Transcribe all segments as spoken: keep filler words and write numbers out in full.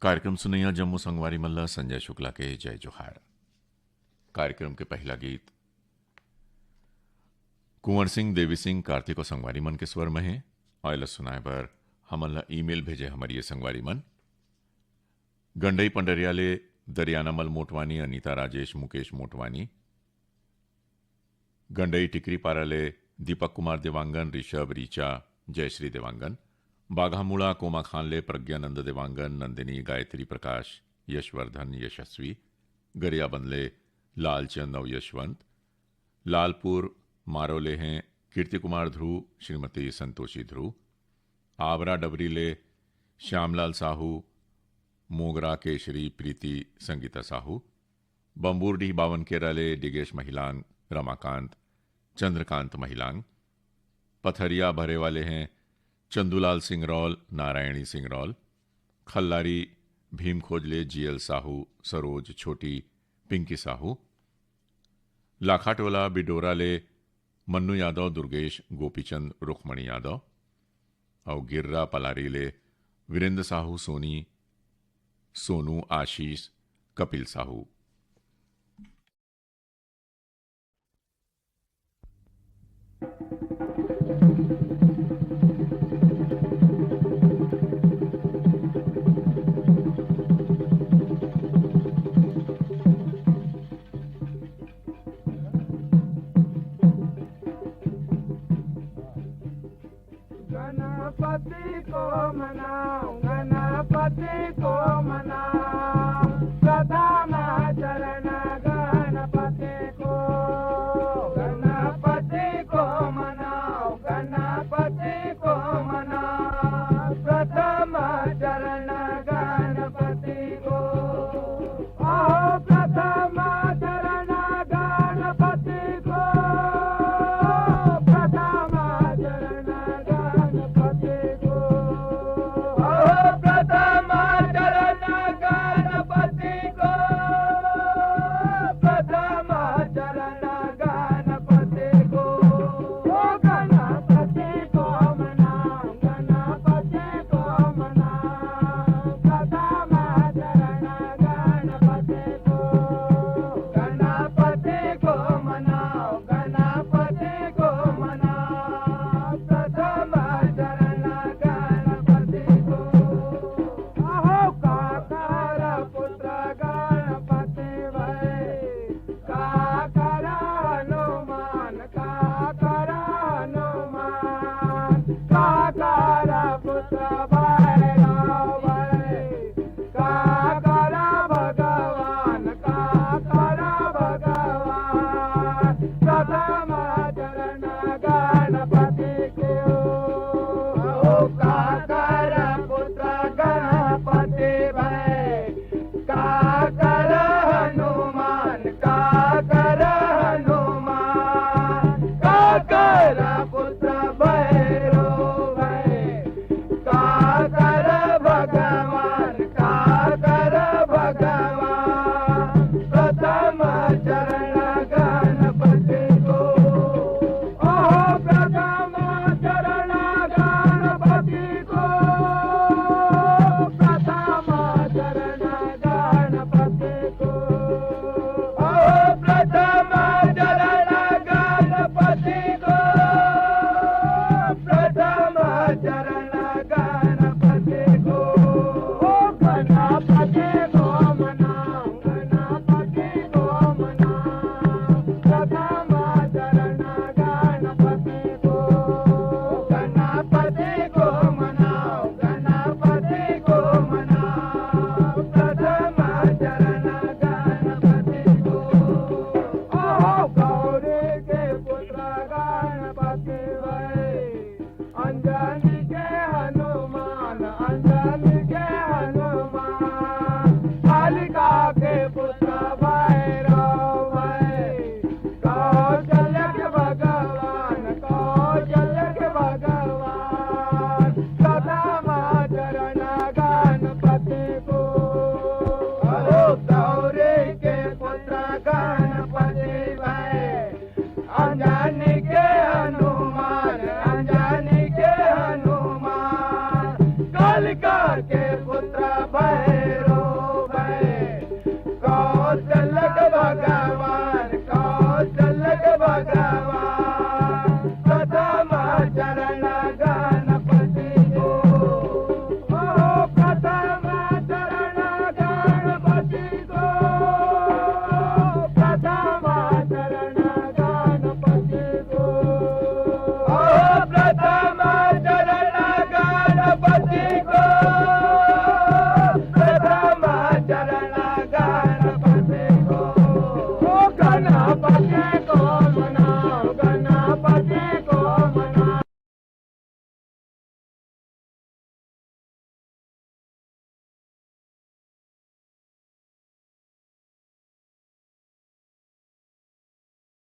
कार्यक्रम सुनइया जम्मो संगवारी मन ला संजय शुक्ला के जय जोहार। कार्यक्रम के पहला गीत कुंवर सिंह, देवी सिंह, कार्तिक अउ संगवारी मन के स्वर में हे। अउ एला सुनाए बर हमन ला ईमेल भेजे हमर ये संगवारी मन, गंडई पंडरिया ले दरियानमल मोटवानी, अनीता राजेश, मुकेश मोटवानी, गंडई टिकरीपारा ले दीपक कुमार देवांगन, ऋषभ, रीचा, जयश्री देवांगन, बाघामुड़ा कोमाखान ले प्रज्ञानंद देवांगन, नंदिनी, गायत्री प्रकाश, यशवर्धन, यशस्वी, गरियाबंद ले लालचंद अउ यशवंत, लालपुर मारो ले हें कीर्ति कुमार ध्रुव, श्रीमती संतोषी ध्रुव, आवरा डबरी ले श्यामलाल साहू, मोगरा केशरी प्रीति संगीता साहू, बम्बूरडीह बावनकेरा ले डिगेश महिलांग, रमाकांत, चंद्रकांत महिलांग, पथरिया भरे वाले हें चंदूलाल सिंगरौल, नारायणी सिंगरौल, खल्लारी भीमखोज ले जीएल साहू, सरोज, छोटी, पिंकी साहू, लाखाटोला बिडोरा ले मन्नू यादव, दुर्गेश, गोपीचंद, रुक्मणी यादव, अउ गिर्रा पलारी ले वीरेंद्र साहू, सोनी, सोनू, आशीष, कपिल साहू। गणपति को मनाओ, गणपति को मनाओ, प्रथम चरण गणपति को, गणपति को मनाओ, गणपति को मनाओ, प्रथम चरण गणपति को। आओ प्रथम चरण गणपति को, प्रथम चरण गणपति को, आओ प्रथम चरण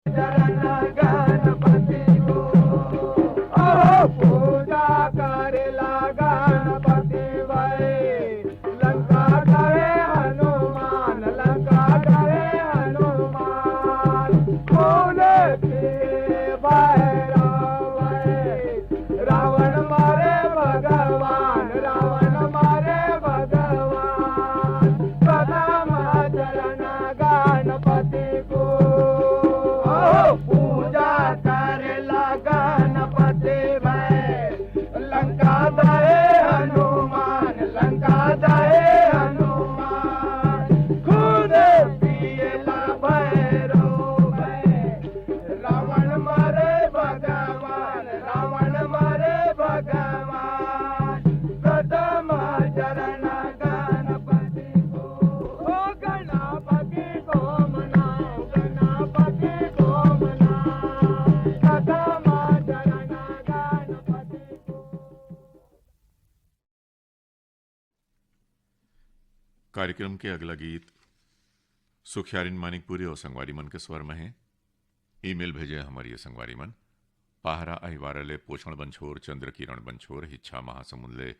चरण गणपति को, अहो पूजा करेला गणपति भाई। लंका डरे हनुमान, लंका डरे हनुमान। कौन थे भैरव भाई? रावण मारे भगवान, रावण मारे भगवान। प्रथम चरण गणपति को, पूजा करेला गणपति भाई। लंका दहे हनुमान, लंका दहे हनुमान। खून पिएला भैरव भाई। रावण मारे भगवान, रावण मारे भगवान। प्रथम चरण गणपति को, ओ गणपति को मनाओ, गणपति को मनाओ। प्रथम चरण गणपति को। कार्यक्रम के अगला गीत सुखियारिन मानिकपुरी अउ संगवारी मन के स्वर में हे। ईमेल भेजे हमर ये संगवारी मन, पाहरा अहिवारा ले पोषण बंछोर, चंद्र किरण बंछोर, हिच्छा महासमुंद ले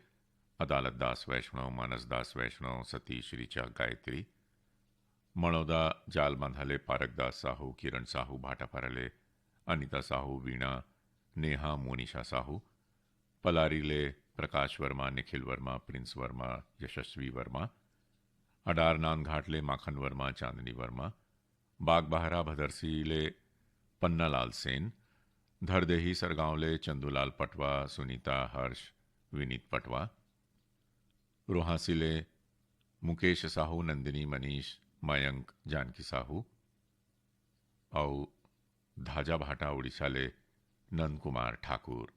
अदालत दास वैष्णव, मानस दास वैष्णव, सतीश ऋचा गायत्री, मड़ौदा जालबांधा ले पारक दास साहू, किरण साहू, भाटापारा ले अनिता साहू, वीणा, नेहा, मोनिशा साहू, पलारी ले प्रकाश वर्मा, निखिल वर्मा, प्रिंस वर्मा, यशस्वी वर्मा, अडार नांदघाट ले माखन वर्मा, चांदनी वर्मा, बागबाहरा भदरसी ले पन्नालाल सेन, धरदेही सरगांव ले चंदूलाल पटवा, सुनीता, हर्ष, विनीत पटवा, रोहासी ले मुकेश साहू, नंदिनी, मनीष, मयंक, जानकी साहू, अउ धाजा भाटा उड़ीसा ले नंद कुमार ठाकुर।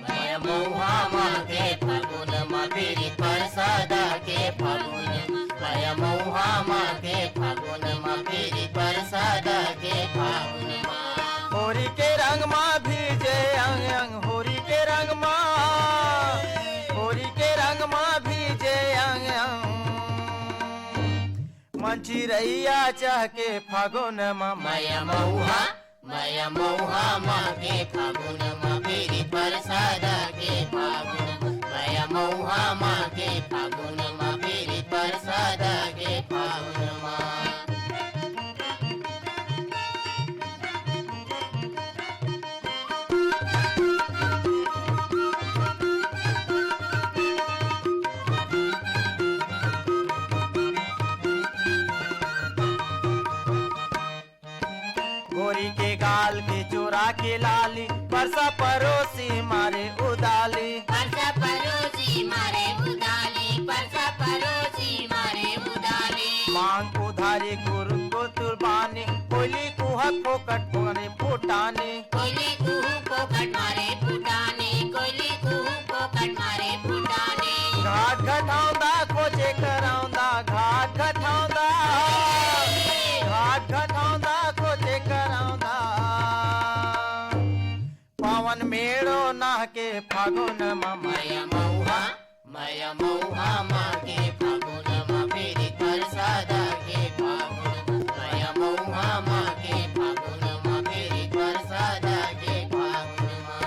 मया मउहा मा के फागुन मा पीरी परसादा के फागुन मा, मया मउहा मा के फागुन मा पीरी परसादा के फागुन मा। होरी के रंग मा भीजे अंग अंग, होरी के रंग मा, होरी के रंग मा भीजे अंग अंग। मन चिरैया चहके फागुन मा, मया मउहा, मया मउहा मा के फागुन मा पीरी परसादा के फागुन मा, मया मउहा मा के फागुन मा पीरी परसादा के फागुन मा। गोरी के गाल के चोरा के लाली, परसा परोसी मारे उदाली। परसा परोसी मारे उदाली, परसा परोसी मारे उदाली। मांग उधारी गुरु को तुरबानी, कोयली कुहक फोकट फोकरे फुटानी। कोयली कुहू फोकट मारे फुटानी, कोयली कुहू फोकट मारे फुटानी। घाट घटौंदा खोजे करौंदा, घाट घटौंदा, घाट घटौंदा खोजे करौंदा। पावन मेड़ो नहके फागुन मा, मया मउहा, मया मउहा मा के फागुन मा पीरी परसादा के फागुन मा, मया मउहा मा के फागुन मा पीरी परसादा के फागुन मा।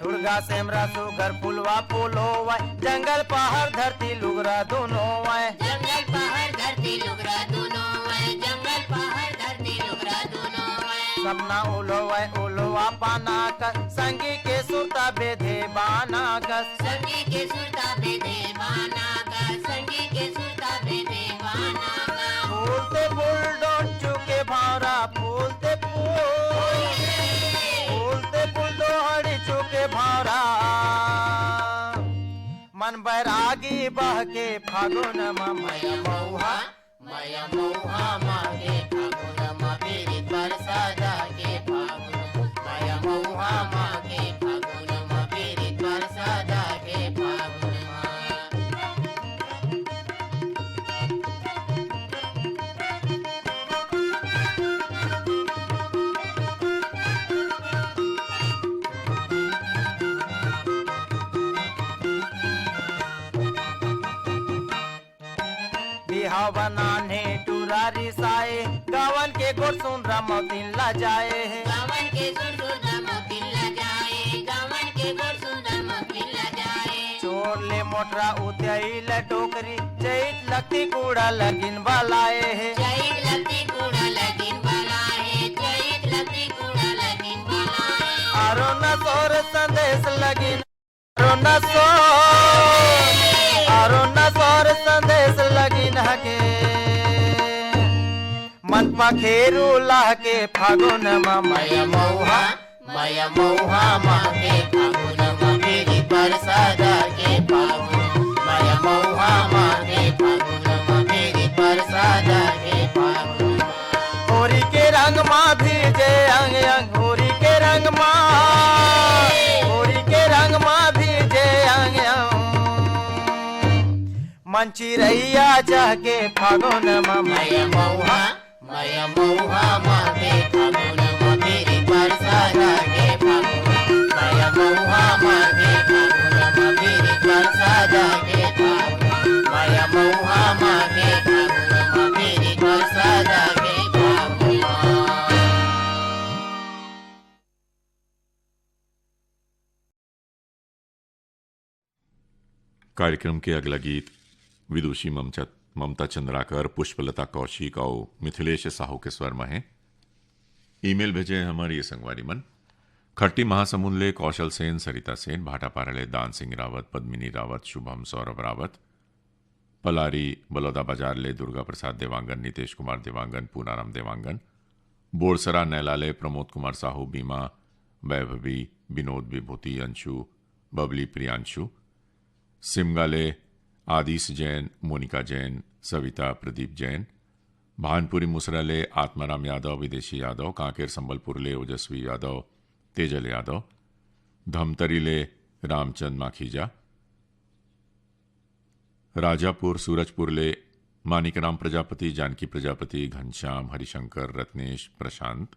ठुड़गा सेमरा सुघर फुलवा फूल होवय, जंगल पहाड़ धरती लुगरा दुनो वय। जंगल पहाड़ धरती लुगरा दुनो वय, जंगल पहाड़ धरती लुगरा दुनो वय। सपना उलो वय उलवा पाना कस, संगी के सुरता बेधे बाना कस। संगी के सुरता बेधे बाना कस, संगी के सुरता बेधे बाना कस। फूल ते फूल डोंचू के भावरा, फूल ते फूल, फूल ते फूल डोहड़ी चुके भावरा। बैरागी बह के फागुन म मया मऊहा, मया मऊहा मागे फागुन म पीरित परसादा के फागुन, मया मऊहा मागे फागुन म पीरित परसादा के फागुन म। बिहाव बनाने टुरा रिसाए, गावन के गोठ सुन रमौतिन ला जाए हे। गावन के सुर सुर रमौतिन ला जाए, गावन के गोठ सुन रमौतिन ला जाए। चोर ले मोटरा उतई ल टोकरी, चैत लगती कूड़ा लगिन बलाए हे। चैत लगती कूड़ा लगिन बलाए हे, चैत लगती कूड़ा लगिन बलाए हे। आरो न सोर संदेश लगिन, आरो न सोर, आरो न सोर संदेश लगिन हके। मन पखेरू लाह के फागुन म मया मऊहा, मया मऊहा मागे फागुन म पीरित परसादा के फागुन, मया मऊहा मागे फागुन म पीरित परसादा के फागुन। होरी के रंग मा भीजे अंग अंग, होरी के रंग मा, होरी के रंग मा भीजे अंग अंग। मन चिरैया चहके फागुन म मया मऊहा, मया मऊहा मागे फागुन म पीरित परसादा के फागुन, मया मऊहा मागे फागुन म पीरित परसादा के फागुन, मया मऊहा मागे फागुन म पीरित परसादा के फागुन। कार्यक्रम के अगला गीत विदुषी ममचा-, ममता चंद्राकर, पुष्पलता कौशिक अउ मिथिलेश साहू के स्वर म हे। ईमेल भेजे हमर ये संगवारी मन, खट्टी महासमुंद ले कौशल सेन, सरिता सेन, भाटापारा ले दान सिंह रावत, पद्मिनी रावत, शुभम सौरभ रावत, पलारी बलौदा बाजार ले दुर्गा प्रसाद देवांगन, नितेश कुमार देवांगन, पूनाराम देवांगन, बोरसरा नैला ले प्रमोद कुमार साहू, बीमा, वैभवी, विनोद, विभूति, अंशु, बबली, प्रियांशु, सिमगा ले आदिश जैन, मोनिका जैन, सविता, प्रदीप जैन, भानपुरी मुसरा ले आत्माराम यादव, विदेशी यादव, कांकेर संबलपुर ले ओजस्वी यादव, तेजल यादव, धमतरी ले रामचंद माखीजा, राजापुर सूरजपुर ले मानिकराम प्रजापति, जानकी प्रजापति, घनश्याम, हरिशंकर, रत्नेश, प्रशांत,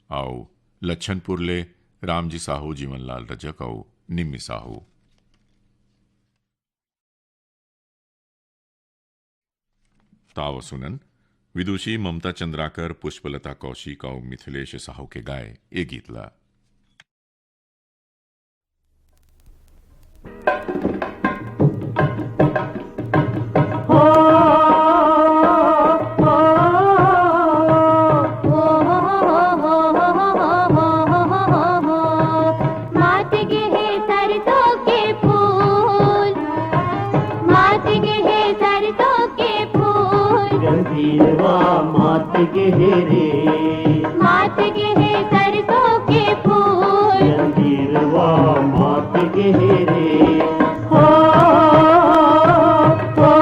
अउ लच्छनपुर ले रामजी साहू, जीवनलाल रजक अउ निम्मी साहू। ताव सुनन विदुषी ममता चंद्राकर, पुष्पलता कौशिक अउ मिथिलेश साहू के गाए ए गीत ला। मात गे हे सरसों के फूल, मात गे हे सरसों के फूल। गंधीरवा मात गे हे रे, मात गे हे सरसों के फूल। गंधीरवा मात गे हे रे। हो, हो,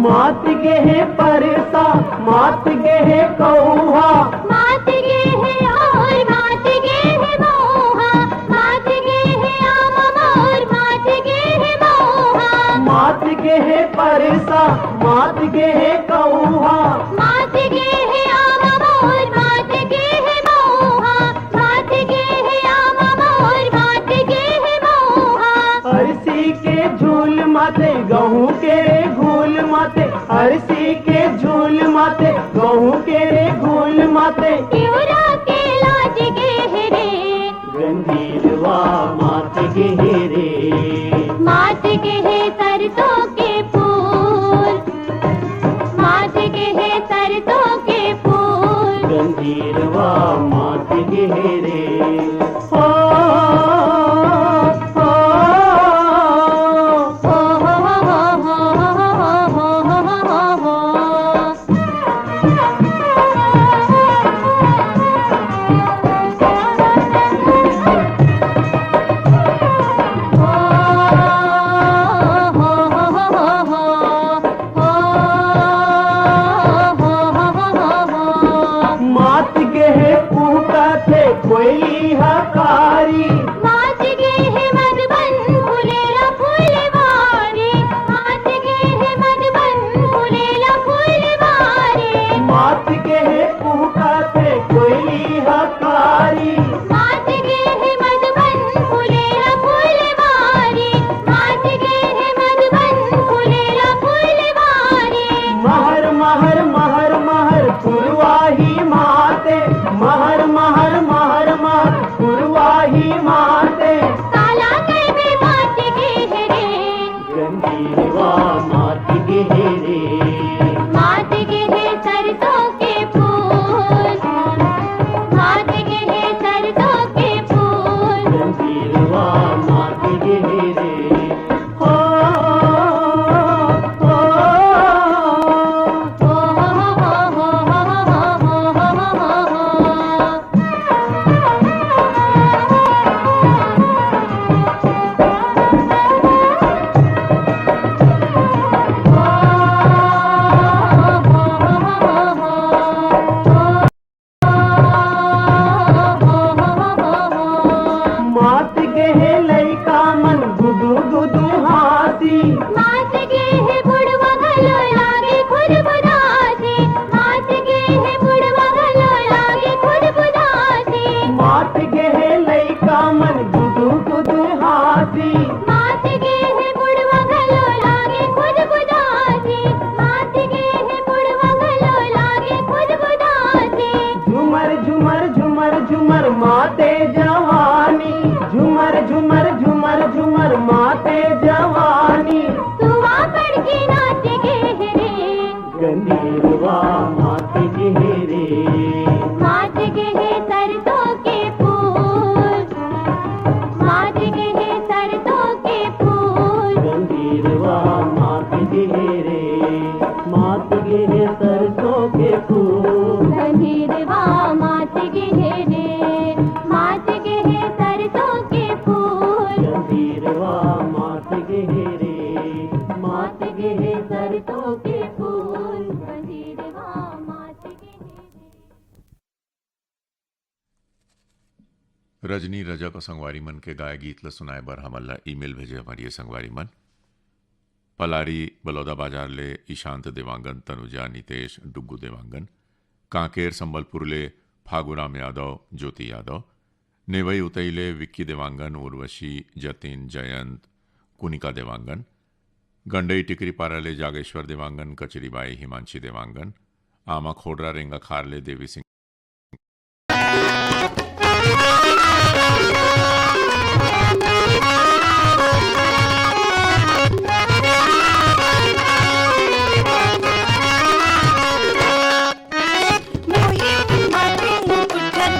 मात गे हे परसा, मात गे हे कौहा। मात गे हे और मात गे हे मौहा। मात गे हे आम और मात गे हे मौहा। मात गे हे परसा, मात गे हे कौहा। मात गे हे आम और मात गे हे मौहा। मात गे हे आम और मात गे हे मौहा। अरसी के झूल माते, गहूं के रे घूल माते। अरसी के झूल माते, गहूं के रे घूल माते। तिवरा के लाज गे हे रे। गंधीरवा मात गे हे रे। मात गे हे सरसों के फूल। मात गे हे सरसों के फूल। मात गे हे सरसों के फूल, मात गे हे सरसों के फूल। मात गे हे रे। मात गे हे लइका मन गुदू गुदू हाँसी। मात गे हे बुढ़वा घलो लागे खुद बुदासी। मात गे हे बुढ़वा घलो लागे खुद बुदासी। मात गे हे लइका मन गुदू गुदू हाँसी। मात गे हे बुढ़वा घलो लागे खुद बुदासी। मात गे हे बुढ़वा घलो लागे खुद बुदासी। झुमर झुमर झुमर झुमर माते जवानी। झुमर झुमर झुमर झुमर माते जवानी। सुआ पड़ के नाच गे हे रे। गंधीरवा मात गे हे रे। मात गे हे सरसों के फूल। मात गे हे सरसों के फूल। गंधीरवा मात गे हे रे। मात गे हे सरसों के फूल। गंधीरवा मात गे हे रे। मात गे हे सरसों के फूल। गंधीरवा मात गे हे रे। मात गे हे सरसों के फूल। गंधीरवा मात गे हे रे। रजनी रजक अउ संगवारी मन के गाय गीत ल सुनाए बर हमन ल ईमेल भेजे हमर ये संगवारी मन। पलारी बलौदाबाजार ले ईशांत देवांगन, तनुजा, नितेश, डुग्गू देवांगन, कांकेर संबलपुर ले फागुराम यादव, ज्योति यादव, नेवई उतई ले विक्की देवांगन, उर्वशी, जतिन, जयंत, कुनिका देवांगन, गंडई टिकरीपारा ले जागेश्वर देवांगन, कचरीबाई, हिमांशी देवांगन, आमा खोडरा रेंगाखार ले देवी सिंह। मोहे मन माथे म कुटगर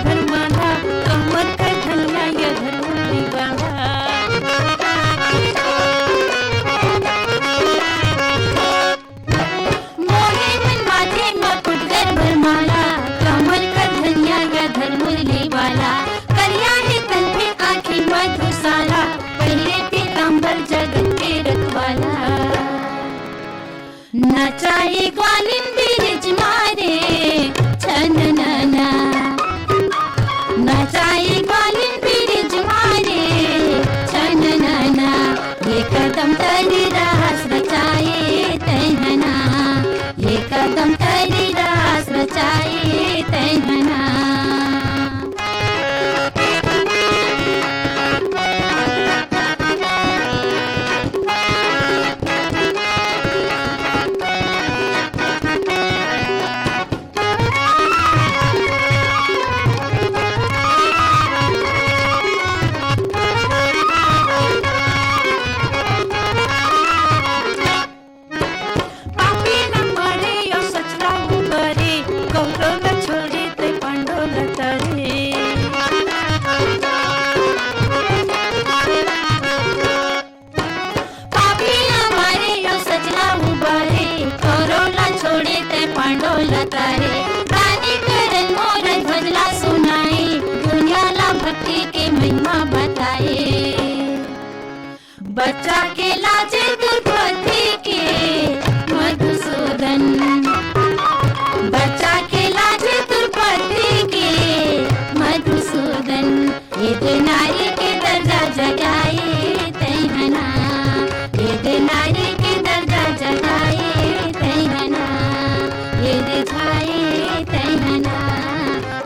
भरमाला, कमर कर धनिया या धरमुरली वाला, करिया हे तन पे आँखी मधुशाला, पहिरे पीताम्बर जगत के रखवाला। नचाए ग्वालिन बिरिज मारे छन नना, नचाए ग्वालिन बिरिज मारे छन नना, ये कदम तरी रास रचाए तैहना, ये कदम तरी रास रचाए तैहना। पापी न मरे अउ सचला उबरे, कौरव ल छोड़े तै पांडव ल तरे। पापी न मरे अउ सचला उबरे, कौरव ल छोड़े तै पांडव ल तरे। दानी करन मोर ध्वज ल सुनाए, दुनिया ल भक्ति के महिमा बताए। बचा के लाज दुर्गति के मधुसूदन, बचा के लाज दुर्गति के मधुसूदन, ये दे नारी के दर्जा जगाए तैहना, ये दे नारी के दर्जा जगाए तैहना, ये दे झाए तैहना,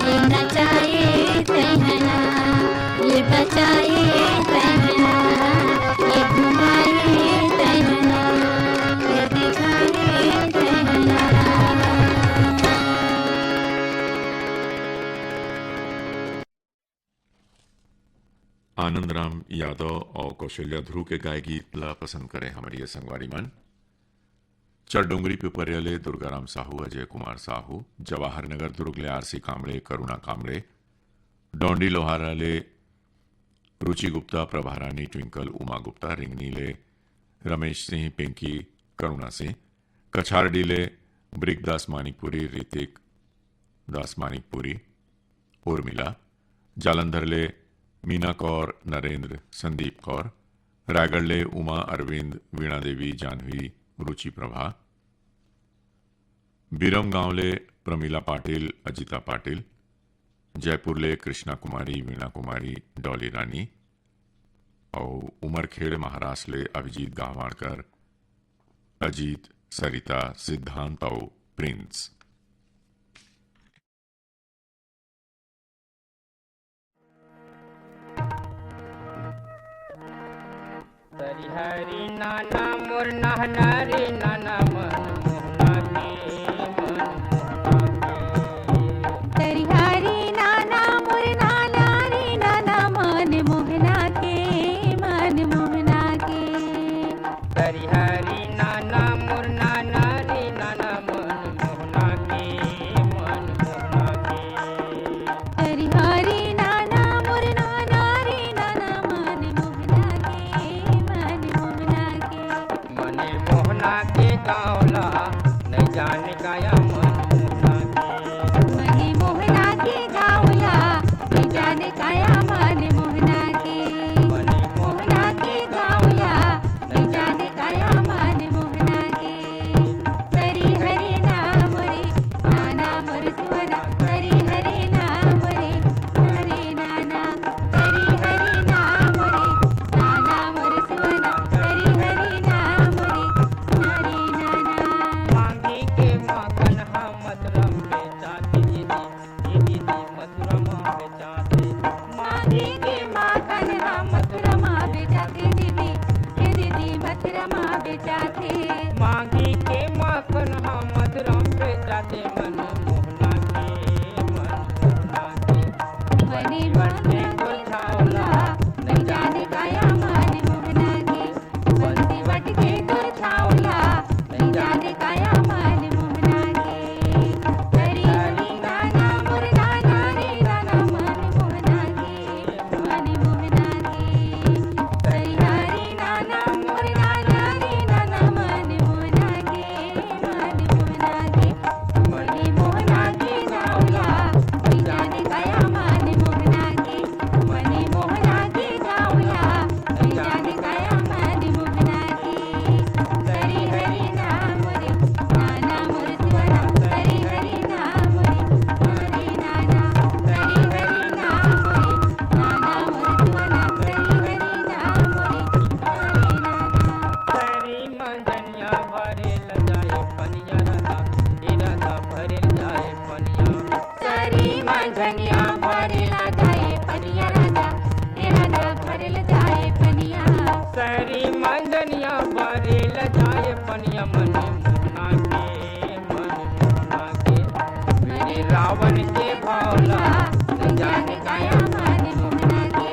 ये नचाए तैहना, ये बचाए तैहना, ये घुमाए तैहना। नंदराम यादव और कौशल्या ध्रुव के गाय गीत ला पसंद करें हमारी ये संगवारी मन। चरडोंगरी पिपरिया ले दुर्गाराम साहू, अजय कुमार साहू, जवाहर नगर दुर्ग ले आरसी कामड़े, करुणा कामड़े, डोंडी लोहारा ले रुचि गुप्ता, प्रभा रानी, ट्विंकल, उमा गुप्ता, रिंगनी ले रमेश सिंह, पिंकी, करुणा सिंह, कछारडी ले ब्रिकदास मानिकपुरी, ऋतिक दास मानिकपुरी, उर्मिला, जालंधर ले मीना कौर, नरेंद्र, संदीप कौर, रायगढ़ ले उमा, अरविंद, वीणा देवी, जानवी, रुचि प्रभा, बीरम गांव ले प्रमिला पाटिल, अजिता पाटिल, जयपुर ले कृष्णा कुमारी, वीणा कुमारी, डॉली रानी, अउ उमरखेड़ महाराष्ट्र ले अभिजीत गाहवाणकर, अजीत, सरिता, सिद्धांत अउ प्रिंस। हरि हरि नाना मोर नहना रे नाना मन मोहना के, मन मोहना के। हरि हरि नाना मोर नाना रे नाना मन मोहना के, मन मोहना के। हरि हरि नाना मोर नाना रे नाना मन मोहना के, मन मोहना के। हरि हरि नाना मोर नाना रे नाना मन मोहना के, मन मोहना के। मने मोहना के गाँव ला, नहीं जाने काया मन मोहना के। मने मोहना के गाँव ला, नहीं जाने काया मन मोहना के। मने मोहना के गाँव ला, नहीं जाने काया मन मोहना के। हरि हरि नाम रे, नाना मोर सुवना। हरि हरि नाम रे, हरे नाना। हरि हरि नाम रे, नाना मोर सुवना। हरि हरि नाम रे, हरे नाना। मांगी के माखन हा मथुरा में बेचाथे दीदी, ए दीदी मथुरा में बेचाथे। मांगी के माखन हा मथुरा में बेचाथे दीदी, ए दीदी मथुरा में बेचाथे। मांगी के माखन हा मथुरा में बेचाथे। मन मोहना के, मन मोहना के। मने मन के गोठावला, नहीं जाने काया मन मोहना के। बंसी बट के तोर छावला, नहीं जाने काया मन मोहना के। हरि हरि नाना मोर नाना रे नाना मन मोहना के, मन मोहना के। हरि हरि नाना मोर नाना रे नाना मन मोहना के, मन मोहना के। मने मोहना के गावला, नहीं जाने काया मन मोहना के। मने मोहना के गावला, नहीं जाने काया मन मोहना के। हरि हरि नाम रे, नाना मोर सुवना। हरि हरि नाम रे, हरे नाना। हरि हरि नाम रे, नाना मोर सुवना। हरि हरि नाम रे, हरे नाना। हरि मंजनिया भरे ल जाए पनिया राजा, ए राजा भरे ल जाए पनिया। सरी मंजनिया भरे ला जाए पनिया राजा, ए राजा भरे ला जाए पनिया। सरी मंजनिया भरे ला जाए पनिया, मन मोहना के, मन मोहना के। मेरे रावण के भावला, न जाने काया मन मोहना के।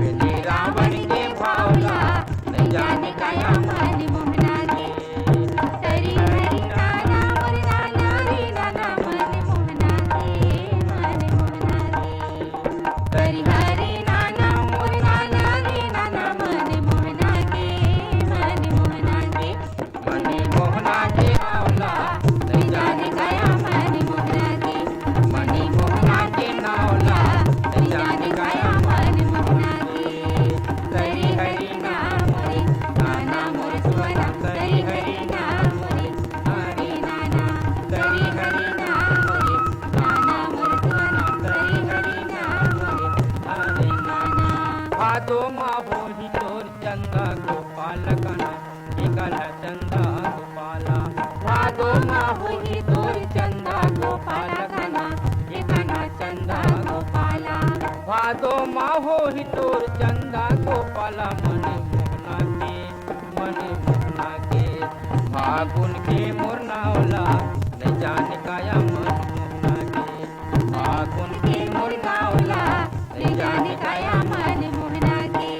बेटी रावण के भावला, नहीं जाने काया मन मोहना के। हरि हरि नाना मोर नाना रे नाना मन मोहना के, मन मोहना के। हरि हरि नाना मोर नाना रे नाना मन मोहना के, मन मोहना के। मने मोहना के आंवला, नहीं जाने काया मने मोहना के। मने मोहना के नावला, नहीं जाने काया मने मोहना के। हरि हरि नाम रे, नाना मोर सुवना। हरि हरि नाम रे, हरे नाना। हरि हरि नाम रे, नाना मोर सुवना। हरि हरि नाम रे, हरे नाना। भादो मा होही तोर चंदा गोपाल कना, एकला चंदा गोपाला। भादो मा होही तोर चंदा गोपाला कना, एकला चंदा गोपाला। भादो मा होही तोर चंदा गोपाला, मने मोहना के, मने मोहना के। फागुन के मोर नावला, नहीं जाने काया मने मोहना के। फागुन के मोर नावला, नहीं जाने काया मने मोहना के।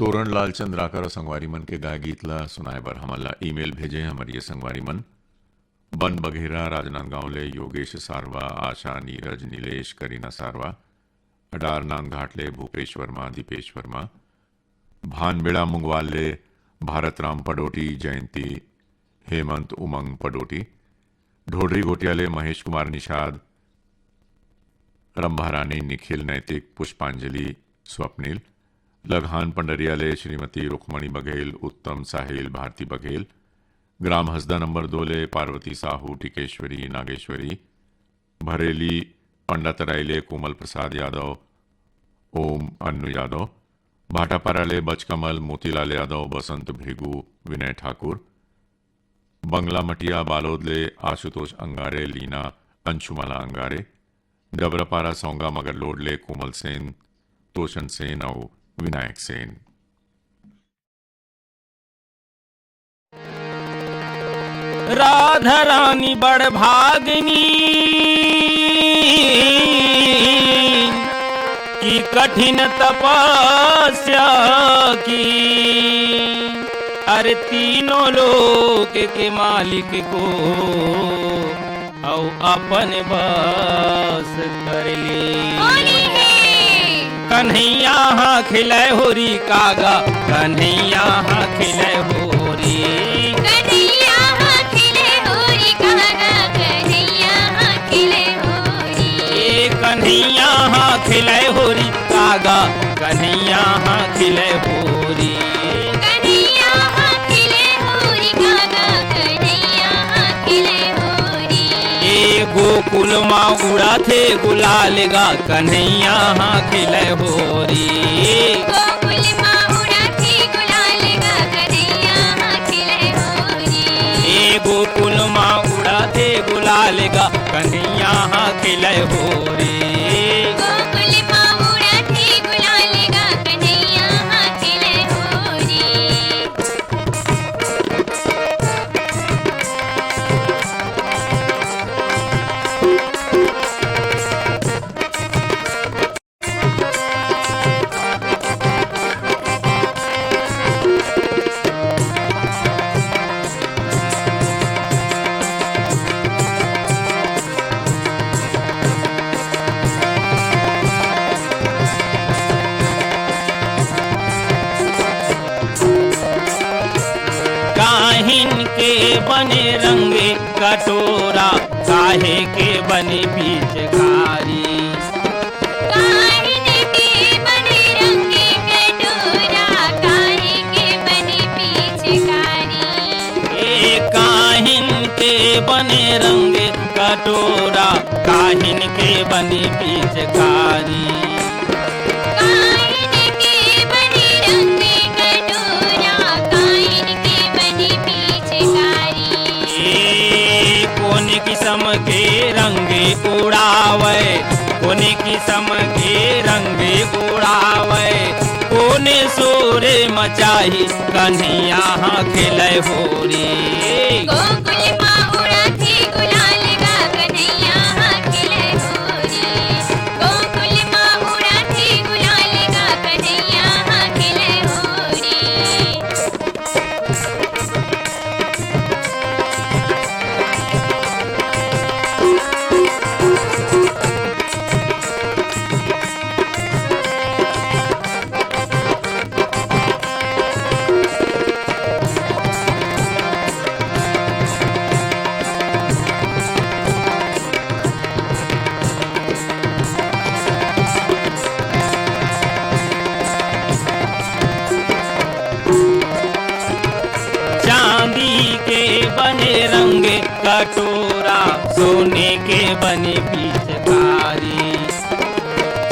तोरण लाल चंद्राकर अउ संगवारी मन के गाय गीत ला सुनाए बर हमन ला ईमेल भेजे हमर ये संगवारी मन, बन बघेरा, राजनांदगांव ले योगेश सारवा, आशा, नीरज, नीलेश, करीना सारवा, अडार नांदघाट ले भूपेश वर्मा, दीपेश वर्मा, भानबेड़ा मुंगवाल ले भारत राम पडोटी, जयंती, हेमंत, उमंग पडोटी, ढोडरी घोटिया ले महेश कुमार निषाद, रंभा रानी, निखिल, नैतिक, पुष्पांजलि, स्वप्निल, लघान पंडरिया ले श्रीमती रुक्मणी बघेल, उत्तम, साहिल, भारती बघेल, ग्राम हसदा नंबर दो ले पार्वती साहू, टिकेश्वरी, नागेश्वरी, भरेली पंडा तराई ले कोमल प्रसाद यादव, ओम अन्नू यादव, भाटापारा ले बचकमल, मोतीलाल यादव, बसंत भृगु, विनय ठाकुर, बंगला मटिया बालोद ले आशुतोष अंगारे, लीना, अंशुमाला अंगारे, डबरापारा सौंगा मगरलोड ले कोमल सेन, तोषण सेन अउ विनायक सेन। राधा रानी बड़ भागनी की कठिन तपस्या की, अरे तीनों लोक के मालिक को अउ अपन बस कर ले। होली है। कन्हैया हाँ खिलय होरी कागा, कन्हैया हाँ खिलय होरी। कन्हैया हाँ खिलय होरी कागा, कन्हैया हाँ खिलय होरी। ए कन्हैया हाँ खिलय होरी कागा, कन्हैया हाँ खिलय होरी। कन्हैया हाँ खिलय होरी कागा, कन्हैया हाँ खिलय होरी। ए गोकुल मा उड़ाथे गुलाल गा, कन्हैया हाँ खिलय होरी। गोकुल मा उड़ाथे गुलाल गा, कन्हैया हाँ खिलय होरी। ए गोकुल मा उड़ाथे गुलाल गा, कन्हैया हाँ खिलय होरी। गोकुल मा उड़ाथे गुलाल गा, कन्हैया हाँ खिलय होरी। काहिन के बने रंगे कटोरा, काहे के बने पिचकारी। काहिन के बने रंगे कटोरा, काहे के बने पिचकारी। ए काहिन के बने रंगे कटोरा, काहिन के बने पिचकारी। काहिन के बने रंगे कटोरा, काहिन के बने पिचकारी। ए कोन किसम के रंगे उड़ावे, कोन किसम के रंगे उड़ावे, कोन सोरे मचाही कन्हैया हाँ खेले होरी। गोकुल मा उड़ाथे गुलाल गा कन्हैया हाँ खेले होरी। गोकुल मा उड़ाथे गुलाल गा कन्हैया हाँ खेले होरी। चांदी के बने रंगे कटोरा, सोने के बने पिचकारी।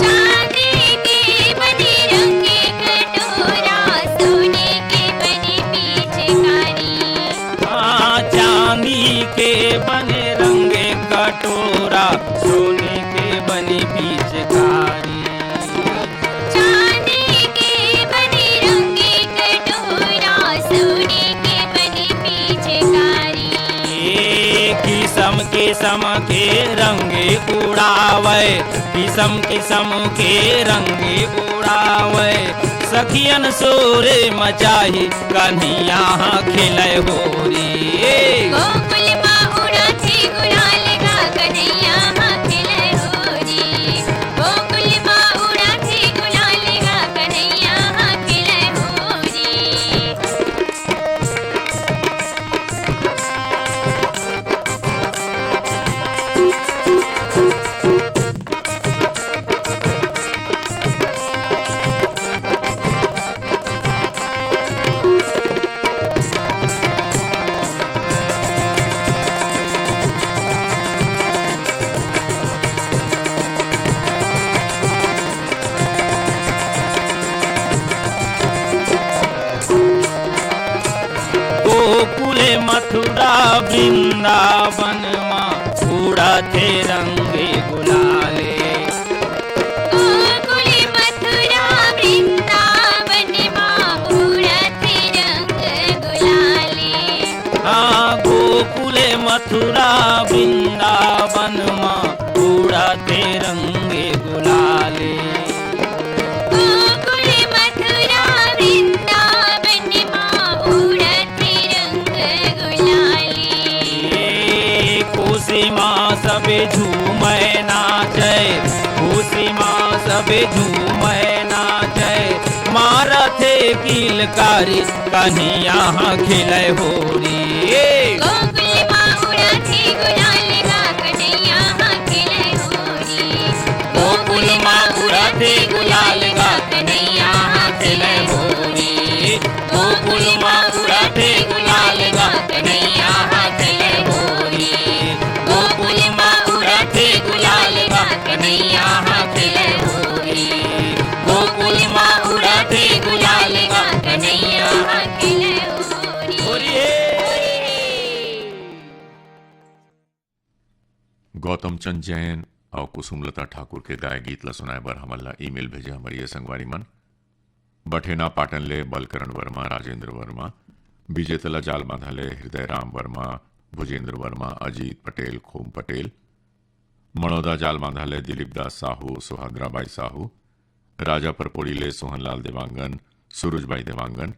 चांदी के बने रंगे कटोरा, सोने के बने पिचकारी। हाँ, चांदी के बने रंगे कटोरा, सोने के बने पिचकारी। चांदी के बने रंगे कटोरा, सोने के बने पिचकारी। ए किसम किसम के रंगे उड़ावे, किसम किसम के रंगे उड़ावे, सखियन शोर मचाही, कन्हैया हा खेलय होरी। गोकुल मा उड़ाथे गुलाल गा, कन्हैया हा खेलय होरी। गोकुल मा उड़ाथे गुलाल गा, कन्हैया हा खेलय होरी। गोकुल मथुरा वृंदावन मा उड़ाथे रंग गुलाले। गोकुल मथुरा वृंदावन मा उड़ाथे रंग गुलाले। हाँ, गोकुल मथुरा वृंदावन मा उड़ाथे रंग गुलाले। गोकुल मथुरा वृंदावन मा उड़ाथे रंग गुलाले। खुशी मा सबे झूमय नाचय, खुशी मा सबे झूमय नाचय, मारथे किलकारी, कन्हैया हा खेलय होरी। गोकुल मा उड़ाथे गुलाल गा, कन्हैया हा खेलय होरी। गोकुल मा उड़ाथे गुलाल गा, कन्हैया हा खेलय होरी। गोकुल मा उड़ाथे गुलाल गा, कन्हैया हा खेलय होरी। गोकुल मा उड़ाथे गुलाल गा, कन्हैया हा खेलय होरी। गोकुल मा उड़ाथे गुलाल गा, कन्हैया हा खेलय होरी। होरी हे। गौतम चंद जैन अउ कुसुमलता ठाकुर के गाय गीत ला सुनाए बर हमन ला ईमेल भेजे हमर ये संगवारी मन। बठेना पाटन ले बलकरण वर्मा, राजेंद्र वर्मा, विजेता ला जाल बांधा ले हृदय राम वर्मा, भुजेंद्र वर्मा, अजीत पटेल, खोम पटेल, मड़ौदा जाल बांधा ले दिलीप दास साहू, सुहाद्रा बाई साहू, राजा परपोड़ी ले सोहनलाल देवांगन, सूरज बाई देवांगन,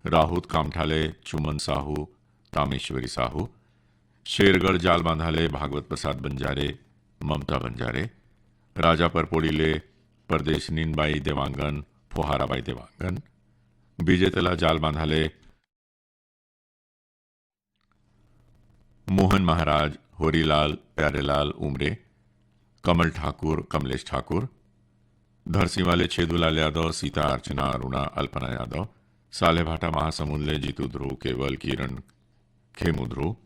राहुत कामठा ले चुमन साहू, तामेश्वरी साहू, शेरगढ़ जाल बांधा ले भागवत प्रसाद बंजारे, ममता बंजारे, राजा परपोड़ी ले परदेशनीन बाई देवांगन, फोहारा बाई देवांगन, विजेता ला जाल बांधा ले मोहन महाराज, होरीलाल, प्यारेलाल उमरे, कमल ठाकुर, कमलेश ठाकुर, धरसीवा ले छेदूलाल यादव, सीता अर्चना, अरुणा, अल्पना यादव, सालेभाटा महासमुंद ले जीतू ध्रुव, केवल, किरण, खेमू ध्रुव,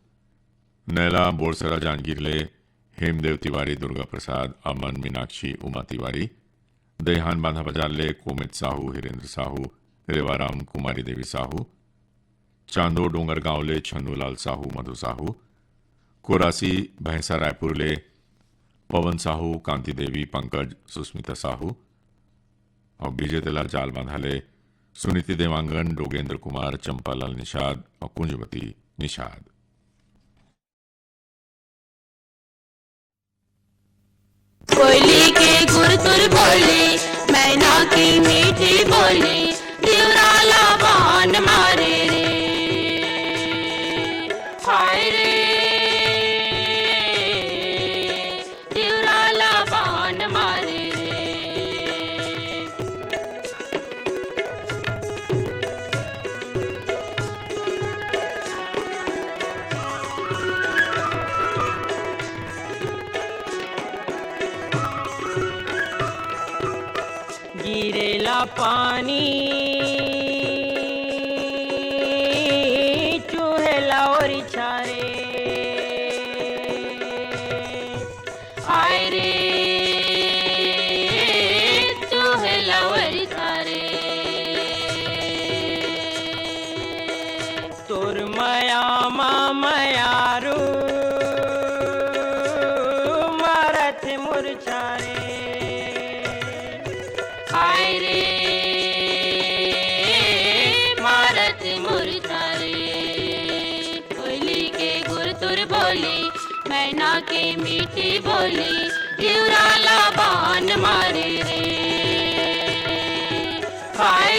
नैला बोरसरा जांजगीर ले हेमदेव तिवारी, दुर्गा प्रसाद, अमन, मीनाक्षी, उमा तिवारी, दईहान बांधा बाजार ले कोमेद साहू, हिरेंद्र साहू, रेवाराम, कुमारी देवी साहू, चांदो डोंगरगांव ले छन्नूलाल साहू, मधु साहू, कोरासी भैंसा रायपुर ले पवन साहू, कांति देवी, पंकज, सुस्मिता साहू, अउ विजेता ला जाल बांधा ले सुनीति देवांगन, डोगेंद्र कुमार, चंपालाल निषाद अउ कुंजवती निषाद। कोयली के गुरतुर बोली, मैना की मीठी बोली, दिवरा ला बान मारे रे। हाय रे, दिवरा ला बान मारे रे। गिरेला पानी, चुहेला ओरी छारे। आय रे, चुहेला ओरी छारे। तोर मया मा मयारू मारत मोर छारे। हाय रे, मारत मोर छारे। कोयली के गुरतुर बोली, मैना के मीठी बोली, दिवरा ला बान मारे रे। हाय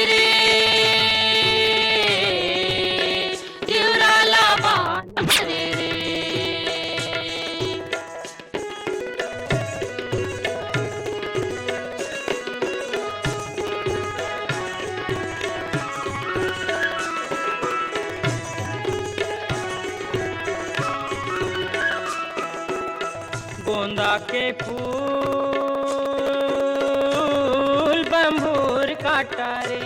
दा के फूल बंबूर काटा रे,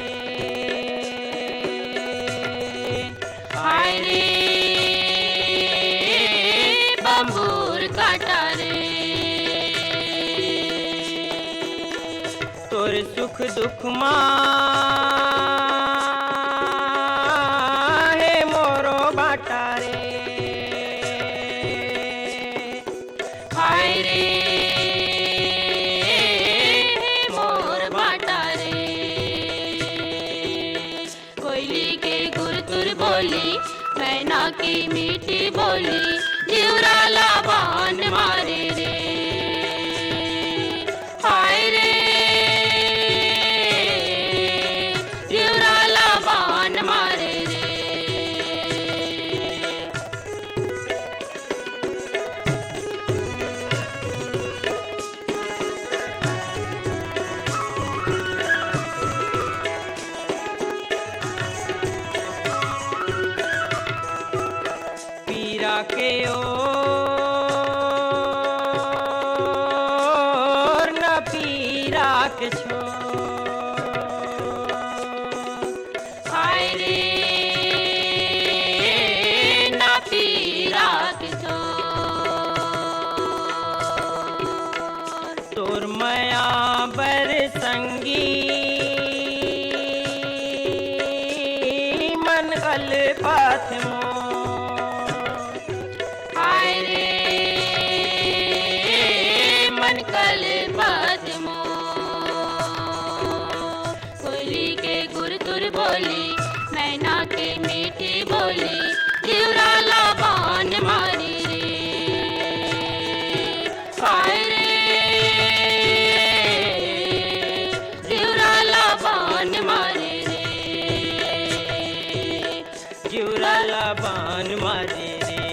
हाय रे बंबूर काटा रे। तोर सुख दुख मा हे मोरो बाटा रे, हाय रे मोर बाटा रे। कोयली के गुरतुर बोली, मैना की मीठी बोली, जिउरा ला बान मारे रे। हाय रे, जिउरा ला बान मारे रे। पीरा के ओर न पीरा के छोर। हाय रे, ना पीरा के छोर। तोर मया बर संगी मन कलपत मोर। हाय रे, मन कलपत मोर। कोयली के गुरतुर बोली, मैना के मीठी बोली, जिउरा ला बान मारे रे। हाय रे, जिउरा ला बान मारे रे। जिउरा ला बान मारे रे।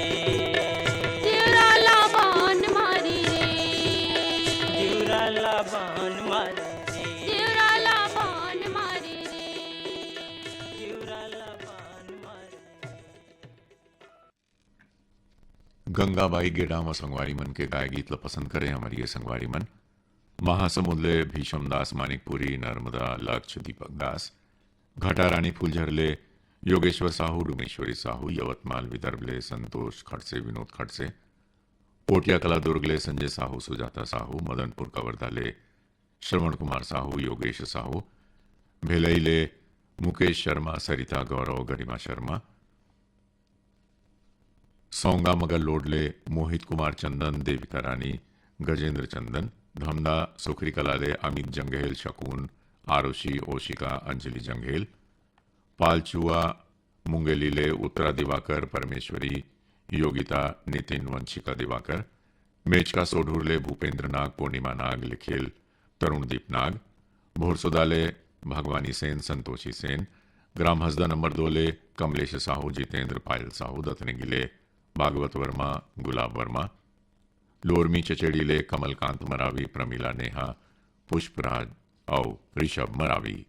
जिउरा ला बान मारे रे। जिउरा ला बान मारे रे। जिउरा ला बान मारे रे। जिउरा ला बान मारे रे। गंगाबाई गेड़ा म संगवारी मन के गाय गीत ल पसंद करे हमर ये संगवारी मन। महासमुंद ले भीषम दास मानिकपुरी, नर्मदा, लक्ष, दीपक दास, घटारानी फूलझर ले योगेश्वर साहू, डूमेश्वरी साहू, यवतमाल विदर्भ ले संतोष खड़से, विनोद खड़से, पोटिया कला दुर्ग ले संजय साहू, सुजाता साहू, मदनपुर कवर्धा ले श्रवण कुमार साहू, योगेश साहू, भिलई ले मुकेश शर्मा, सरिता गौरव, गरिमा शर्मा, सौंगा मगरलोड ले मोहित कुमार चंदन, देविका रानी, गजेंद्र चंदन, धमदा सुखरी कला ले अमित जंघेल, शकुन, आरुषि, ओशिका, अंजलि जंघेल, पालचुआ मुंगेली ले उत्तरा दिवाकर, परमेश्वरी, योगिता, नितिन, वंशिका दिवाकर, मेचका सोढुर ले भूपेंद्र नाग, पूर्णिमा नाग, लिखिल, तरुणदीप नाग, भोरसोदा ले भगवानी सेन, संतोषी सेन, ग्राम हसदा नंबर दो ले कमलेश साहू, जितेंद्र, पायल साहू, दतनेगी ले भागवत वर्मा, गुलाब वर्मा, लोरमी चचेड़ी ले कमलकांत मरावी, प्रमिला नेहा, पुष्पराज अउ ऋषभ मरावी।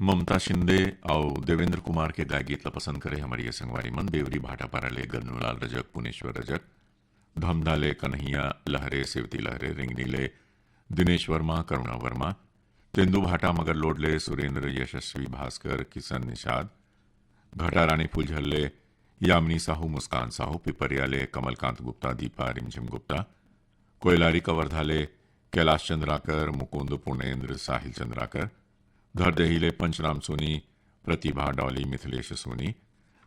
ममता शिंदे अउ देवेंद्र कुमार के गाय गीत ल पसंद करे हमर ये संगवारी मन। देवरी भाटापारा ले गन्नूलाल रजक, पुनेश्वर रजक, धमधा ले कन्हैया लहरे, सेवती लहरे, रिंगनी ले दिनेश वर्मा, करुणा वर्मा, तेंदू भाटा मगरलोड ले सुरेंद्र, यशस्वी भास्कर, किशन निषाद, घटा रानी फुलझर ले यामिनी साहू, मुस्कान साहू, पिपरिया ले कमलकांत गुप्ता, दीपा रिमझिम गुप्ता, कोयलारी कवर्धा ले कैलाश चंद्राकर, मुकुंद पूर्णेंद्र, साहिल चंद्राकर, धरदेही ले पंचराम सोनी, प्रतिभा डॉली, मिथिलेश सोनी,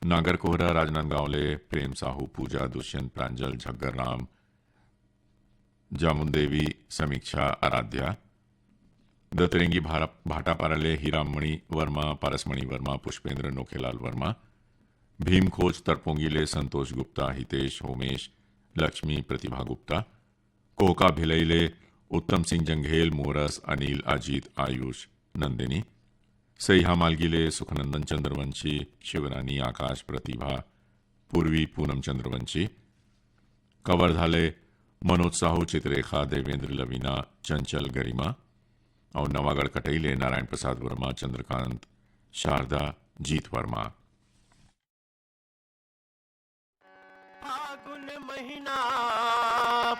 नागरकोहरा राजनांदगांव ले प्रेम साहू, पूजा, दुष्यंत प्रांजल, झग्गर राम, जामुन देवी, समीक्षा, आराध्या, दतरेंगी भारा-, भाटापारा ले हीरामणि वर्मा, पारसमणि वर्मा, पुष्पेंद्र, नोखेलाल वर्मा, भीम खोज तरपोंगी ले संतोष गुप्ता, हितेश, होमेश, लक्ष्मी, प्रतिभा गुप्ता, कोहका भिलई ले उत्तम सिंह जंघेल, मोरस, अनिल, अजीत, आयुष, नंदिनी, सईहा मालगी ले सुखनंदन चंद्रवंशी, शिवरानी, आकाश, प्रतिभा, पूर्वी, पूनम चंद्रवंशी, कवर्धा ले मनोज साहू, चित्ररेखा, देवेंद्र, लवीना, चंचल, गरिमा, अउ नवागढ़ कटई ले नारायण प्रसाद वर्मा, चंद्रकांत, शारदा, जीत वर्मा। फागुन महीना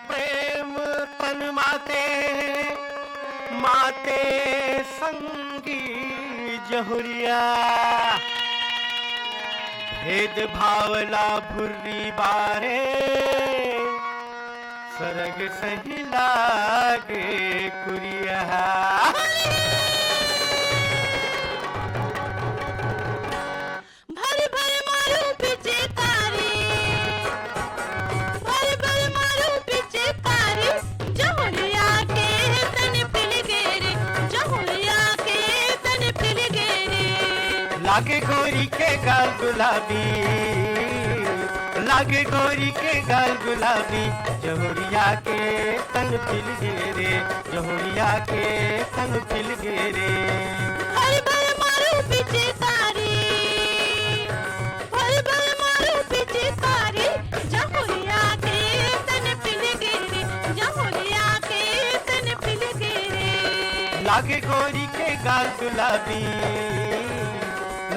प्रेम तन माते, माते संगी जहुरिया। भेद भावला भुर्री बारे, सरग सही लागे कुरिया। भर भर मारू पीछे तारी, भर भर मारू पीछे तारी, जहुरिया के तन पिल गे रे, जहुरिया के तन पिल गे रे। लागे गोरी के गाल गुलाबी, लागे गोरी के गाल गुलाबी, जहुरिया के तन पिल गे रे, जहुरिया के तन पिल गे रे। भर भर मारू पीछे तारी, भर भर मारू पीछे तारी, जहुरिया के तन पिल गे रे, जहुरिया के तन पिल गे रे। लागे गोरी के गाल गुलाबी,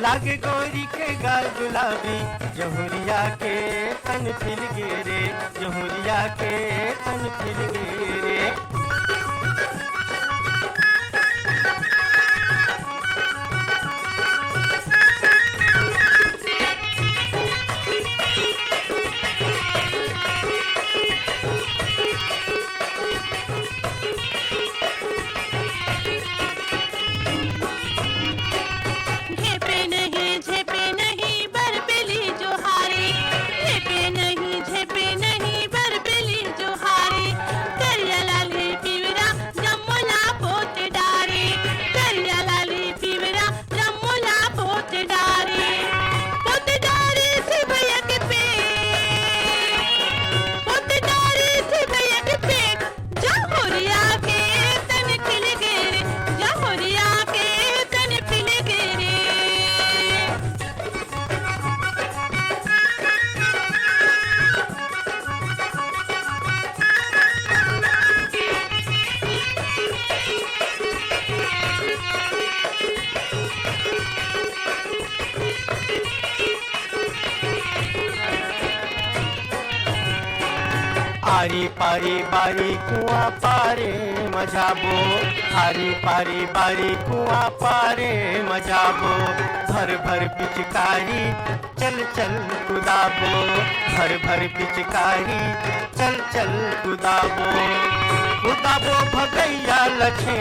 लागे गोरी के गाल गुलाबी, जहुरिया के तन खिल गे रे, जहुरिया के तन खिल गे रे। झेपे नहीं, झेपे नहीं, बरबेली जोहारी। झेपे नहीं, झेपे नहीं, बरबेली जोहारी। करिया लाली पिवरा, जम्मो ला पोत डारी। करिया लाली पिवरा, जम्मो ला पोत डारी। पोत डारी सिबयक पे, पोत डारी सिबयक पे। जहुरिया के तन खिल गे रे, जहुरिया के तन खिल गे रे। आरी पारी बारी कुआं पारे म जाबो, आरी पारी बारी कुआं पारे म जाबो। भर भर पिचकारी चल चल कुदाबो, भर भर पिचकारी चल चल कुदाबो। कुदाबो भगैया लछे,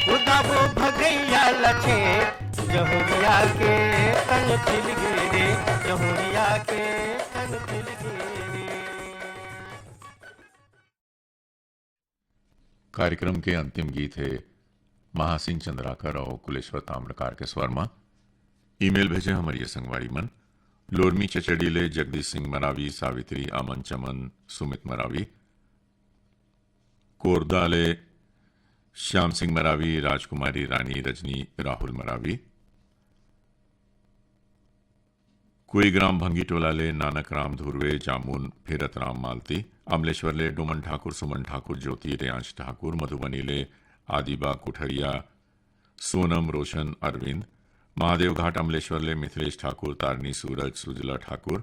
कुदाबो भगैया लछे। जहुरिया के तन खिल गे रे, जहुरिया के तन खिल गे रे। कार्यक्रम के अंतिम गीत हे महासिंह चंद्राकर अउ कुलेश्वर ताम्रकार के स्वर म। ईमेल भेजे हमर ये संगवारी मन, लोरमी चचड़ी ले जगदीश सिंह मरावी, सावित्री, अमन चमन, सुमित मरावी, कोरदा ले श्याम सिंह मरावी, राजकुमारी रानी, रजनी, राहुल मरावी, कुईग्राम भंगीटोला ले नानक राम धुर्वे, जामुन, फिरत राम मालती, अमलेश्वर ले डोमन ठाकुर, सुमन ठाकुर, ज्योति, रेयांश ठाकुर, मधुबनी ले आदिबा कोठरिया, सोनम, रोशन, अरविंद, महादेव घाट अमलेश्वर ले मिथिलेश ठाकुर, तारनी सूरज, सुजला ठाकुर,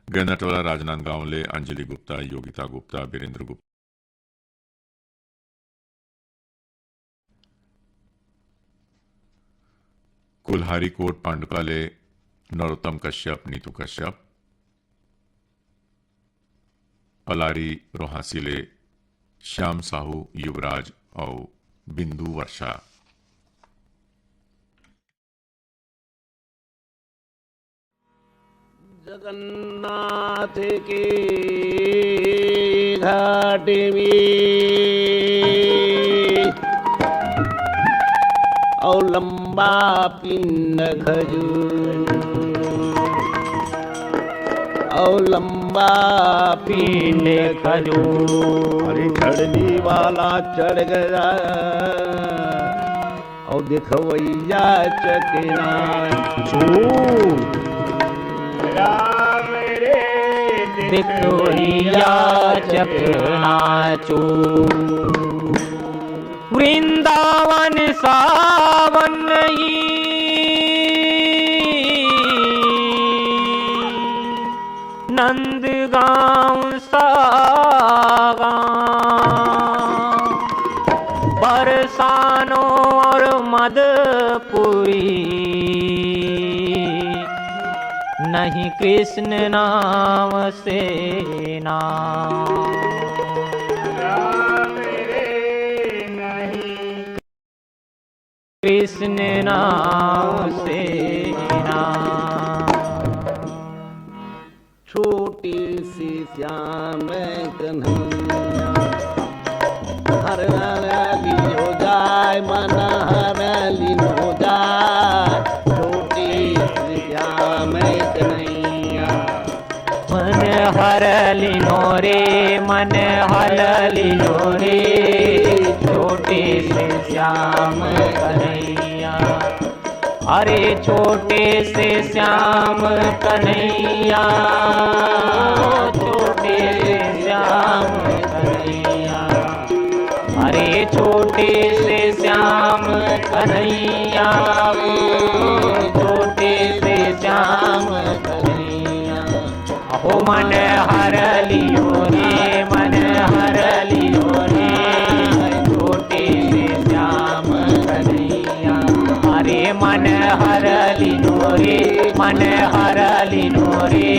गैंदाटोला राजनांदगांव ले अंजलि गुप्ता, योगिता गुप्ता, बीरेंद्र गुप्ता, कुल्हारी कोट पांडुका ले नरोत्तम कश्यप, नीतू कश्यप, पलारी रोहासी ले श्याम साहू, युवराज अउ बिंदु वर्षा। जगन्नाथ के घाट में अउ लंबा पिंड खजूर, अउ लंबा पिंड खजूर। अरे चढ़नी वाला चढ़ गया, अउ देखवैया चकना चू। देखवैया चकना चू। वृंदावन सावन ही, नंदगांव सागांव, बरसानो और मदपुरी, नहीं कृष्ण नाम से नाम। कृष्ण नाम से नाम। छोटे से श्याम कन्हैया, हर लियो जाय मन हर लीनो जाय। छोटे से श्याम कन्हैया, मन हर लीनो रे, मन हर लीनो रे, छोटे से श्याम कन्हैया। अरे छोटे से श्याम कन्हैया, छोटे से श्याम कन्हैया। अरे छोटे से श्याम कन्हैया, छोटे से श्याम कन्हैया। ओ मन हर लियो रे, मन हर लियो रे, छोटे से श्याम कन्हैया। अरे मन हर लियो रे, मन हर लियो रे,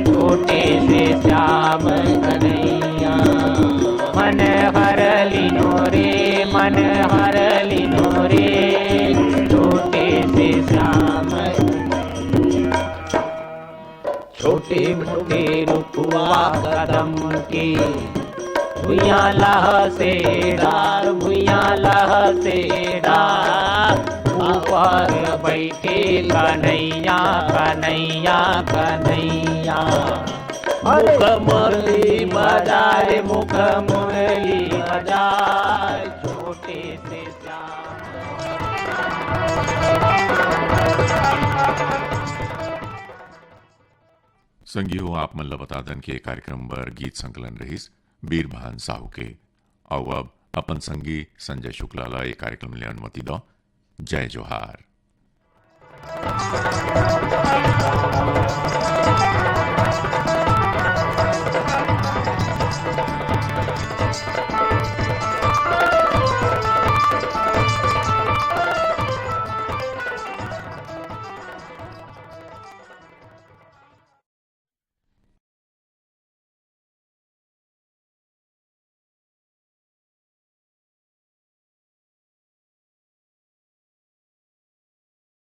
छोटे से श्याम कन्हैया। मन हर लियो रे, मन हर लियो रे, छोटे से श्याम। छोटे मोटे रुखवा कदम के, भुइयां लहसे डार, भुइयां लहसे डार। ऊपर बैठे कन्हैया, कन्हैया, कन्हैया। मुख मुरली बजाए, मुख मुरली बजाए, छोटे से श्याम। संगी हो, आप मन ल बता दन के कार्यक्रम बर गीत संकलन रहिस बीरभान साहू के। अउ अब अपन संगी संजय शुक्ला ल ए कार्यक्रम ले अनुमति दो। जय जोहार।